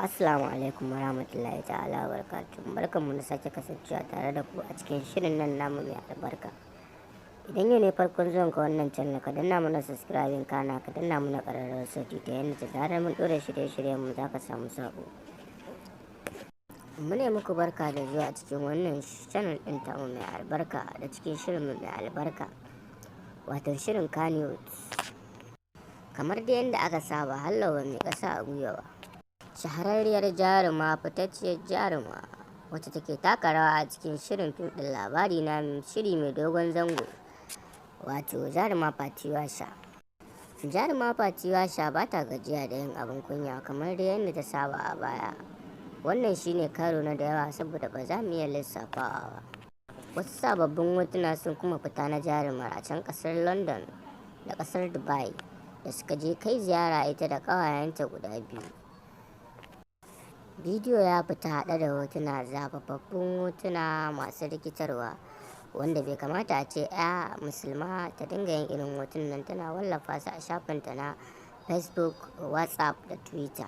Assalamu alaikum warahmatullahi ta'ala wabarakatuh. Barkanmu da sake kasancewa tare da ku a cikin shirin nan namu mai albarka. Idan yau ne farkon zuwan ka wannan channel, ka danna mana subscribing, kana ka danna mana ƙararrawar sauti ta yadda da zarar mun ɗora shirye-shiryen mu za ka samu sako. Mu ne muku barka da zuwa cikin wannan channel ɗin tamu mai albarka da cikin shirin mu mai albarka, wato shirin Kannywood. Kamar dai yadda aka saba, hallawa mai ƙasa a gwiwa ba. Shahararriyar jaruma, fitacciyar jaruma wacce take taka rawa a cikin shirin fim ɗin Labari Na, shiri mai dogon zango, wato jaruma Fati Washa. Jaruma Fati Washa ba ta gajiya da yin abin kunya kamar dai yadda ta saba a baya. Wannan shine karo na da yawa, saboda ba za mu iya lissafawa ba. Wasu sababbin hotuna sun kuma fita na jarumar a can kasar London da kasar Dubai da suka je kai ziyara ita da ƙawayenta guda biyu. Bidiyo ya fita haɗe da hotuna, zafafaffun hotuna masu rikitarwa, wanda bai kamata a ce 'ya musulma ta dinga yin irin hotunan nan tana wallafa su a shafinta na Facebook, WhatsApp da Twitter.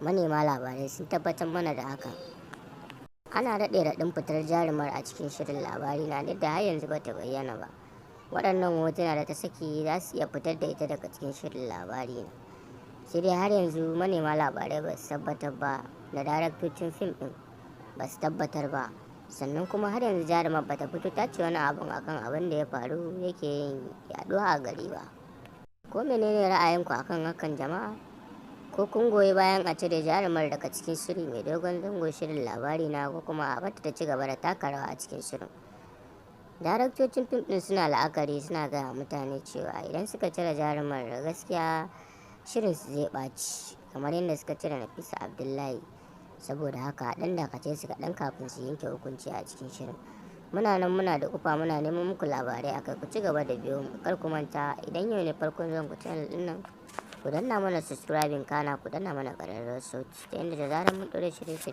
Manema labarai sun tabbatar mana da hakan. Ana raɗe raɗin fitar jarumar a cikin shirin Labari Na, duk da har yanzu bata bayyana ba. Waɗannan hotuna da ta saki za su iya fitar da ita daga cikin shirin Labari Na. Sai dai har yanzu manema labarai ba su tabbatar ba, da daraktocin fim ɗin ba su tabbatar ba. Sannan kuma har yanzu jarumar bata fito ta ce wani abun akan abin da ya faru yake yin yaɗuwa a gari ba. Ko menene ra'ayinku akan hakan, jama'a? Ko kun goyi bayan a cire jarumar daga cikin shiri mai dogon zango, shirin Labari Na, ko kuma a bata ta ci gaba da taka rawa a cikin shirin? Daraktocin fim ɗin suna la'akari, suna gaya mutane cewa idan suka cire jarumar, gaskiya shirin su zai ɓaci kamar yadda suka cire Nafisa Abdullahi. Saboda haka ɗan dakace su kaɗan kafin su yanke hukunci a cikin shirin. Muna nan muna da kufa, muna neman muku labarai akai. Ku ci gaba da biyo mu. Kar ku manta, idan yau ne farkon zuwan ku channel ɗin nan, ku danna mana subscribing, kana ku danna mana ƙararrawar sauti ta yadda da zarar mun ɗora shirye-shiryen